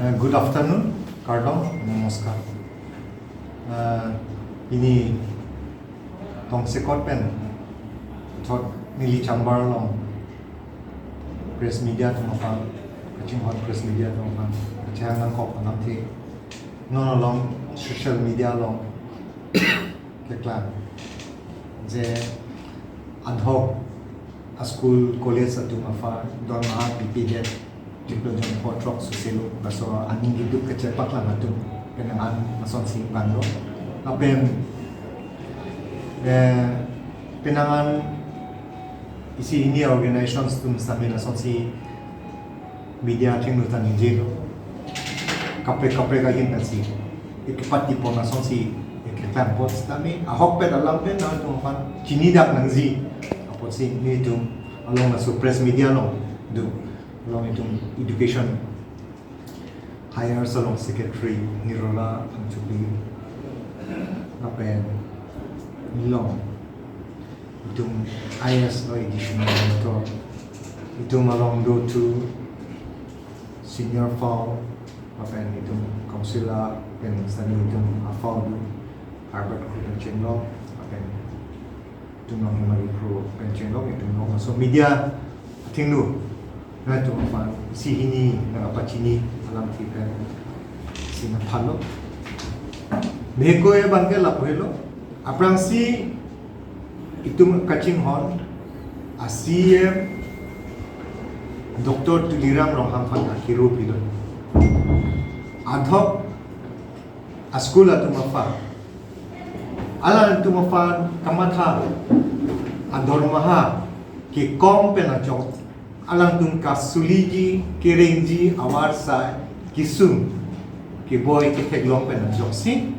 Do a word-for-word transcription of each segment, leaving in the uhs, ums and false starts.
Uh, good afternoon, kardom, namaskar. Uh, pini tongsekot pen, thot neli chamber along press media atum aphan, kachinghon press media atum aphan kachehang nangkok alamthe, non along social media along keklang je adhok a school college atum aphan dormaha pipedet, chiklo jon pothrok suselo, laso aning kiduk kachepaklang atum penang an lasonsi vanglo. Lapen, eh, penang an isi hini organizations atum sitame lasonsi media athengno ta ningjelo. Kaprek kaprek ahin pensi ikepati pon lasonsi ikeklang apot sitame ahokpet alam pen nangtum aphan chinidak nangji apotsi nelitum along laso press media along do, along itum education higher along secretary Nirola Phangchopi, lapen along itum I A S lo additional director, itum along do two senior phao, lapen itum councillor pen sitame itum aphao do, Herbert Kro pen chenglok, lapen itum along Hemari Kro pen chenglok, itum along laso media athengno nangtum aphan isi hini nangkapachini alamthe pensi nangphanlo. Bihek ko-e abangke lapu helo. Aphrangsi itum kachinghon a C E M Doctor Tuliram Ronghang aphan akiro pilo. Adhok a school atum aphan, alangtum aphan kamatha adormaha kekom pen ajok, alangtum kasuliji kerengji avarsai kesung keboi ketheklong pen ajoksi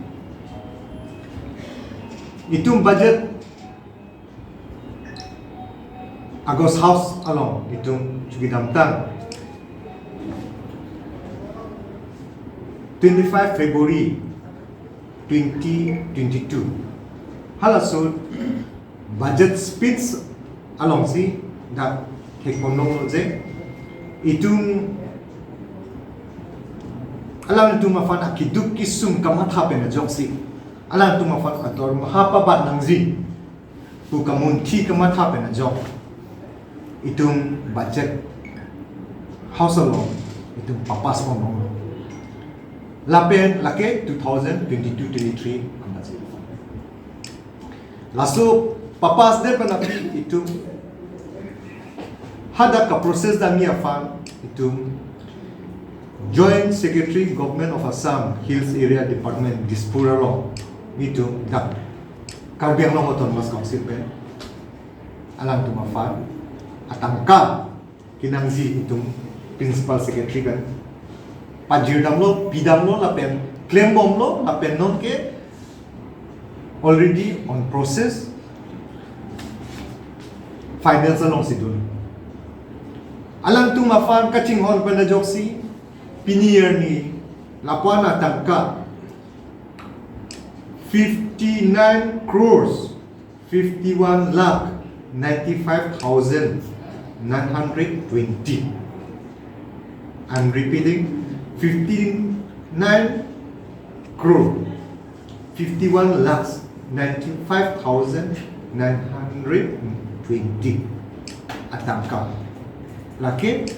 itum budget August House along itum chukidamtang, twenty-five February twenty twenty-two. Halaso budget speech alongsi dak theklonglo je itum alangtum aphan akiduk kesung kamatha pen ajoksi, alangtum aphan adormaha pabat nangji pu kamunthi kamatha pen ajok itum budget House along itum papass ponlonglo. Lapen lake two thousand twenty-two twenty-three ambaji. Laso papassdet pen aphi itum hadak kaprocess damji aphan itum Joint Secretary, Government of Assam, Hills Area Department, Dispur along itum dak Karbi Anglong Autonomous Council pen alangtum aphan atangka kenangji itum Principal Secretary pen pajirdamlo, pidamlo lapen klembomlo lapen nonke already on process, finance alongsi dolo. Alangtum aphan kachinghon pen ajoksi pini arni lapu-an atangka fifty-nine crores fifty-one lakh ninety-five thousand nine hundred twenty. I'm repeating, fifty-nine crore fifty-one lakhs ninety-five thousand nine hundred twenty atangka. Lake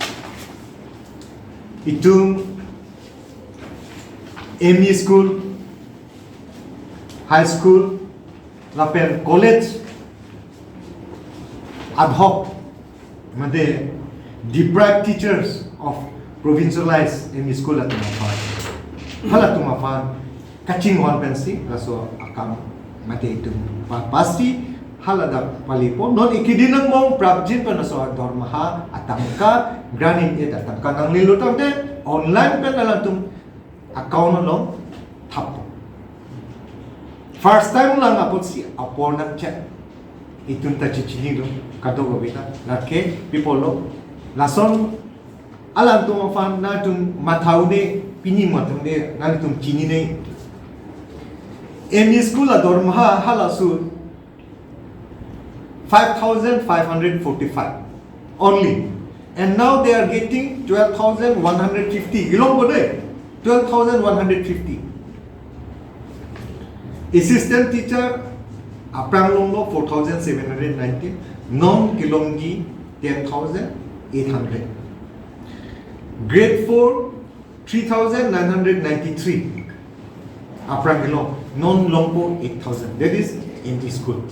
itum M E school, high school, lapen college adhok, mate deprived teachers of provincialized M E school atum aphan, halatum aphan kachinghon pensi laso akam mate itum pa-, pasi haladak palipo. Non ikidi nangmong prapjin pen laso dormaha atangka, grant in aid atangka nanglelo tangte online pen alangtum account along thappo. First time lang apotsi apor nangchek. Itum ta chichinilo, kadokave ta. Lake pi apotlo, lason alangtum aphan nangtum matha un-e, pini matha un-e, nangtum chinine. M E school adormaha halaso five thousand five hundred forty-five only. And now they are getting twelve thousand one hundred fifty. Ilong ko de? twelve thousand one hundred fifty. Assistant teacher aphrang longlo four thousand seven hundred nineteen, non kelongji ten thousand eight hundred. Grade four, three thousand nine hundred ninety-three. Aphrang kelong, non longpo eight thousand. That is M E school.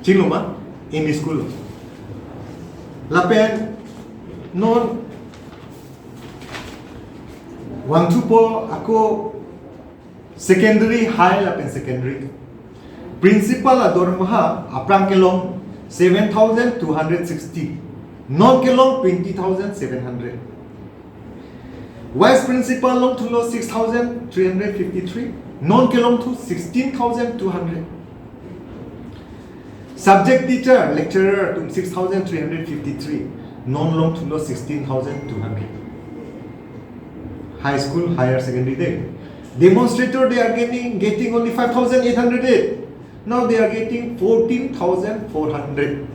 Chingloma? M E school. Lapen non vangthupo ako secondary, high lapen secondary. Principal adormaha aphrang kelong seven thousand two hundred sixty. Non kelong twenty thousand seven hundred. Vice principal longthulo six thousand three hundred fifty-three. Non kelongthu sixteen thousand two hundred. Subject teacher, lecturer atum six thousand three hundred fifty-three. Non longthulo sixteen thousand two hundred. High school, higher secondary day. Demonstrator, they are getting, getting only five thousand eight hundred eight. Now they are getting fourteen thousand four hundred.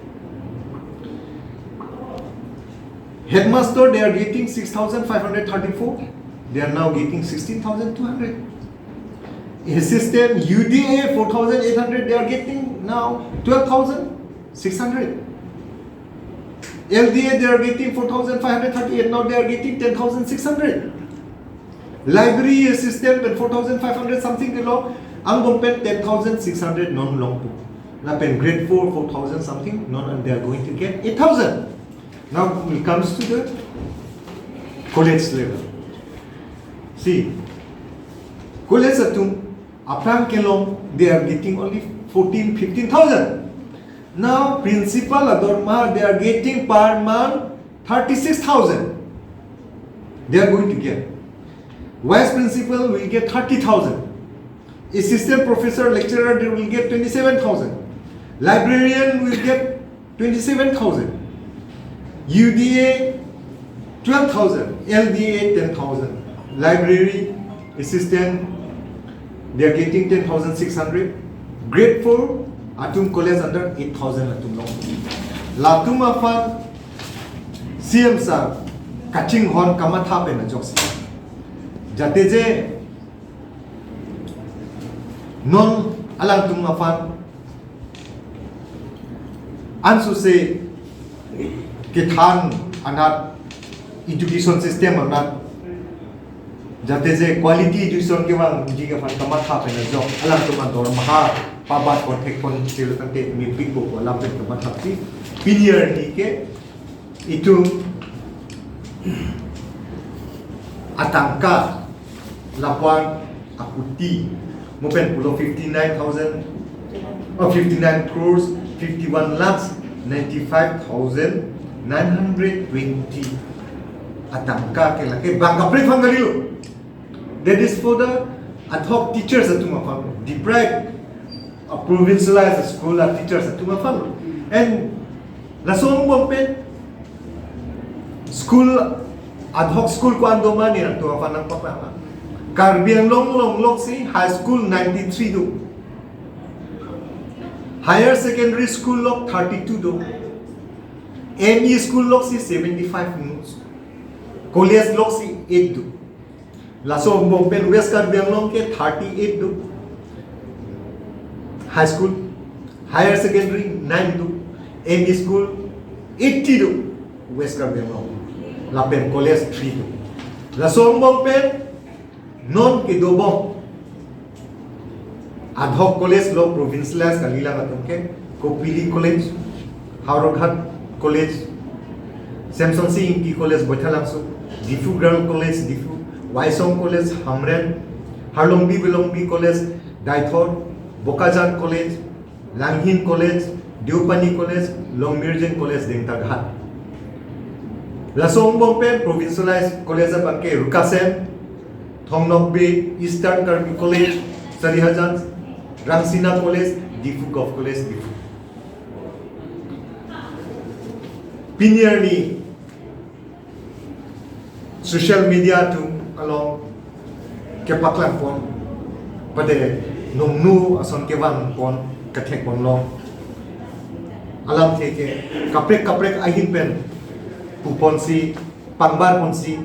Headmaster, they are getting six thousand five hundred thirty-four. They are now getting sixteen thousand two hundred. Assistant U D A, four thousand eight hundred, they are getting now twelve thousand six hundred. L D A, they are getting four thousand five hundred thirty-eight, now they are getting ten thousand six hundred. Library assistant pen four thousand five hundred something kelong, angbong pen ten thousand six hundred non longpo. Lapen grade four, four thousand something, non, and they are going to get eight thousand. Now it comes to the college level. See, college atum aphrang kelong, they are getting only fourteen, fifteen thousand. Now principal adormaha, they are getting per month thirty-six thousand. They are going to get. Vice principal will get thirty thousand. Assistant professor, lecturer, they will get twenty-seven thousand. Librarian will get twenty-seven thousand. U D A, twelve thousand. L D A, ten thousand. Library assistant, they are getting ten thousand six hundred. Grade four atum college under eight thousand atum long. Latum aphan C M sir kachinghon kamatha pen ajoksi. Jate je non alangtum aphan ansose kethan anat education system anat, jate je quality education kevangji aphan kamatha pen ajok alangtum adormaha pabat pon thekpon silo tangte mepikpo pu alam pen kamatha si. Pini arni ke itum atangka lapuan akuti mo pen pulo fifty-nine thousand, oh, fifty-nine crores fifty-one lakhs ninety-five thousand nine hundred twenty atangka ke lake bang kaprek aphan kalilo. That is for the ad hoc teachers atum aphan, deprived, uh, provincialized school a teachers atum aphan. And laso angbong pen school, ad hoc school ko-an doma nelitum aphan nangpapha. Karbi Anglong along loksi high school ninety-three do. Higher secondary school lok thirty-two do. M E school loksi seventy-five do. College loksi eight do. Laso angbong pen West Karbi Anglong ke thirty-eight do. High school, higher secondary nine do. M E school eighty do. West Karbi Anglong. Lapen college three do. Laso angbong pen non kedobom ad hoc college lo provincialize kalilang atum ke Kopili College, Howraghat College, Semsonsing Ingti College, Baithalangso, Diphu Girls College, Diphu, Waisong College, Hamren, Harlongbi Velongbi College, Deithor, Bokajan College, Langhin College, Deopani College, Longmirjeng College, Dengtaghat. Laso angbong pen provincialized college abang ke Rukasen, Thong Nokbe, Eastern Karbi College, Sarihajan, Rangsina College, Diphu Govt College, Diphu. Pini arni social media atum along kepaklang pon, pade nongnu ason kevang pon, kathek pon long. Alamthe ke kaprek kaprek ahin pen pu ponsi, pangbar ponsi,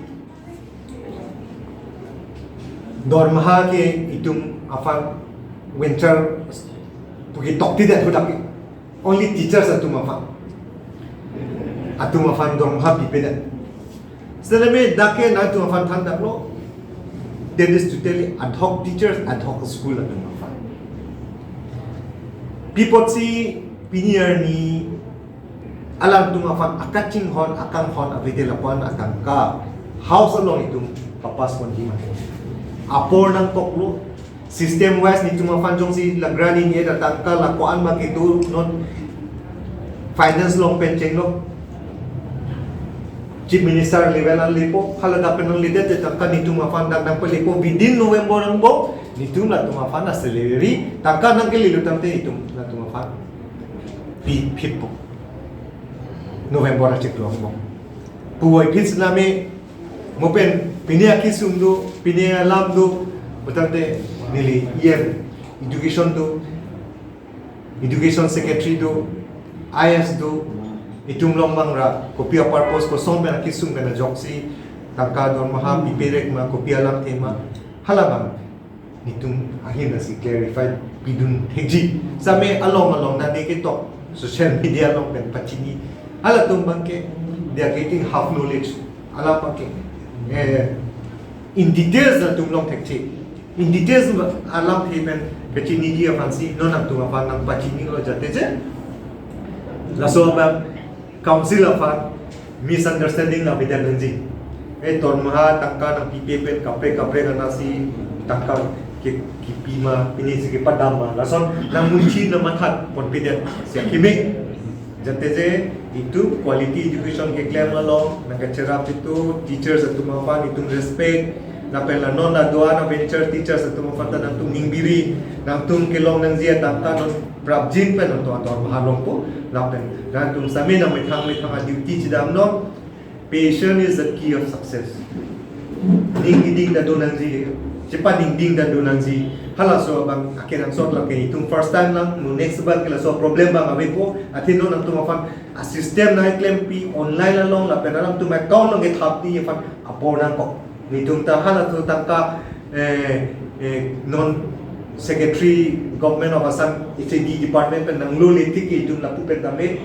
Dormaha ke itum aphan venture puki tokti det hudak ke. Only teachers atum aphan. Atum aphan dormaha pipe det. Seleme dak ke nangtum aphan than daklo. That is totally ad hoc teachers, ad hoc school atum aphan. Pi apotsi pini arni alangtum aphan akachinghon, akanghon ave te lapu-an atangka house along itum papass ponji ma. Apor nangkoklo, system wise netum aphan jongsi lagrani ni atangka la ko-an ma kedo non finance along pen chenglo. Chief Minister level an lepo, hala dak pen nangle det te tangka netum aphan dak nangpalepo within November angbong, netum latum aphan asalary, tangka nangkele lo tangte netum latum aphan pi phitpo. November achiklo angbong. Puvoiphit selame, mo pen pine akesung do, pine alam do, putangte neli E M education do, education secretary do, I S do, itum along bang ra, kopi apurpose koson pen akesung pen ajoksi, tangka dormaha pipe rek ma, kopi alamthe ma, hala bang netum ahin asi clarify pidun thekji. Same along along nane ketok social media along pen pachini. Halatum bang ke, they are getting half knowledge. Hala bang ke, eh, in details latum long thekji. In details alamthe pen pachiniji aphansi non nangtum aphan nangpachinilo jate je. Laso abang council aphan misunderstanding nangvedet nangji. Eh, dormaha tangka nangpipe pen kaprek kaprek anatsi tangka ke kipi ma, pine si kepadam ma. Lason nangmunchi nangmatha ponpedet si akimi. Jate je itum quality education keklem along nangkacherap itum teachers atum aphan itum respect. Lapen la non adua na venture teachers atum aphan ta nangtum ningbiri, nangtum kelong nangji atangka non prapjin pen nangtum adormaha longpo, lapen nangtum same nangmethang methang a duty chedam non. Patience is the key of success. Ning iding ta do nangji, chepaningding ta do nangji. Halaso abang akenangsot lake itum first time lang, no next abang ke laso problem bang avepo, athe non nangtum aphan a system nangklempi online along lapen alangtum account nangkethapji aphan apor nangkok. Netum ta halatum tangka, eh, eh, non secretary government of Assam H A D department pen nanglo le tik itum lapu pen tame,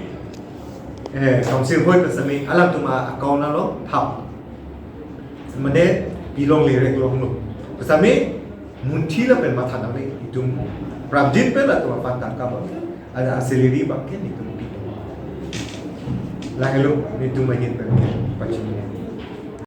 eh, council hoi pen same alangtum a account along thap. Mane pilong le rek longlo. Same munthi lapen matha nangne itum prapjin pen latum aphan tangka bang ada salary bang ke netum pi. Lahelo netum ahin pen pachini.